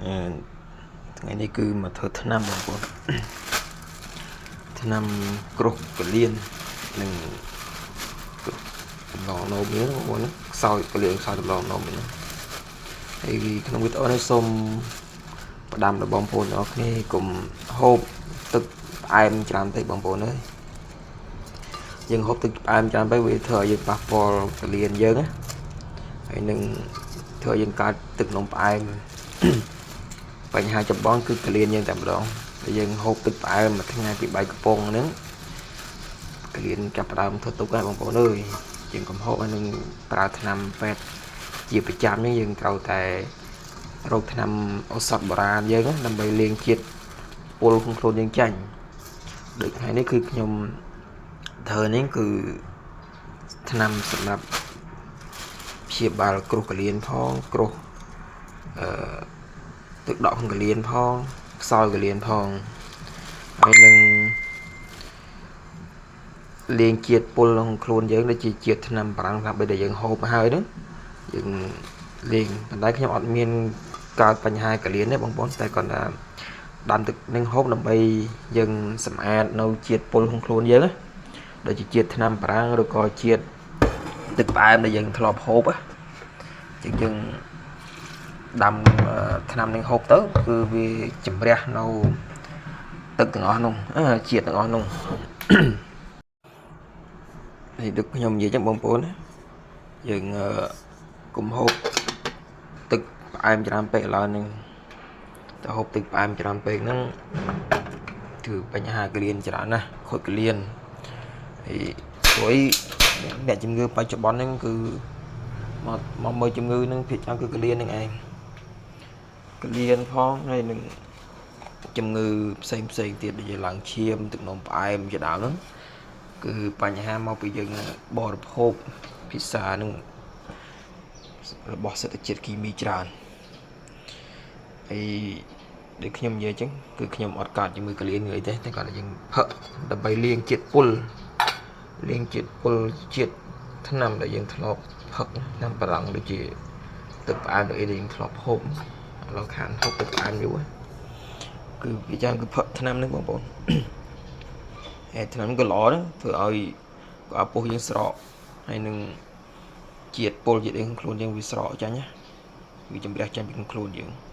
អឺថ្ងៃនេះគឺមកធ្វើថ្នាំបងប្អូនថ្នាំគ្រោះកលៀននិងគ្រោះតម្លងនោមនេះបងប្អូនខ្សោយកលៀនខ្សោយតម្លងនោមនេះហើយក្នុងវីដេអូនេះសូមផ្ដាំដល់បងប្អូនទាំងអស់គ្នាកុំហូបទឹកផ្អែមច្រើនពេកបងប្អូនអើយយើងហូបទឹកផ្អែមច្រើនពេកវាធ្វើឲ្យយើងប៉ះពាល់កលៀនយើងណាហើយនឹងធ្វើឲ្យយើងកើតទឹកនោមផ្អែមបញ្ហាចម្បងគឺកលៀនយើងតែម្ដងតែយើងហូបទឹកផ្អែមមួយថ្ងៃពី3កំប៉ុងហ្នឹងកលៀនចាប់ផ្ដើមធ្វើទុកហើយបងប្អូនអើយយើងកុំហូបហើយនឹងប្រើថ្នាំពេទ្យជាប្រចាំហ្នឹងយើងត្រូវតែរកថ្នាំឱសថបុរាណយើងដើម្បីលាងជាតិពុលក្នុងខ្លួនយើងចាញ់ដូចថ្ងៃនេះគឺខ្ញុំធ្វើនេះគឺថ្នាំសម្រាប់ព្យាបាលគ្រោះកលៀនផងគ្រោះអឺទឹកដក់ក្នុងកលៀនផងខ្សោយកលៀនផងហើយនឹងលាងជាតិពុលក្នុងខ្លួនយើងដូចជាជាតិថ្នាំបារាំងថ្នាំបីដែលយើងហូបហើយហ្នឹងយើងលាងប៉ុន្តែខ្ញុំអត់មានកើតបញ្ហាកលៀនទេបងប្អូនតែគាត់ថាដាំទឹកនឹងហូបដើម្បីយើងសម្អាតនៅជាតិពុលក្នុងខ្លួនយើងណាដូចជាជាតិថ្នាំបារាំងឬក៏ជាតិទឹកផ្អែមដែលយើងធ្លាប់ហូបណាជាងយើងដាំថ្នាំនឹងហូបទៅគឺវាជំរះនៅទឹកទាំងអស់នោះជាតិទាំងអស់នោះហើយដូចខ្ញុំនិយាយចឹងបងប្អូនណាយើងកុំហូបទឹកផ្អែមច្រើនពេកឥឡូវហ្នឹងតែហូបទឹកផ្អែមច្រើនពេកហ្នឹងគឺបញ្ហាកលៀនច្រើនណាស់ខូចកលៀនហើយព្រោះអ្នកជំងឺបច្ចុប្បន្នហ្នឹងគឺមកមកមើលជំងឺហ្នឹងភាគច្រើនគឺកលៀនហ្នឹងឯងកលៀនផងហើយនឹងជំងឺផ្សេងផ្សេងទៀតដូចជាឡើងឈាមទឹកនោមផ្អែមជាដើមហ្នឹងគឺបញ្ហាមកពីយើងបរិភោគភាសានឹងរបស់សេដ្ឋជាតិគីមីច្រើនហើយដូចខ្ញុំនិយាយអញ្ចឹងគឺខ្ញុំអត់កើតជាមួយកលៀនអីទេតែគាត់តែយើងផឹកដើម្បីលាងជាតិពុលលាងជាតិពុលជាតិថ្នាំដែលយើងធ្លាប់ផឹកថ្នាំបារាំងដូចជាទឹកផ្អែមដូចអីដែលយើងធ្លាប់ហូបឥឡូវខានហូបទឹកផ្អែមយូរគឺវាយ៉ាងគឺផឹកថ្នាំហ្នឹងបងប្អូនហើយថ្នាំក៏ល្អដែរធ្វើឲ្យក៏ពោះយើងស្រកហើយនឹងជាតិពុលជាតិអីក្នុងខ្លួនយើងវាស្រកចាញ់ណាវាជំរះចាញ់ពីក្នុងខ្លួនយើង។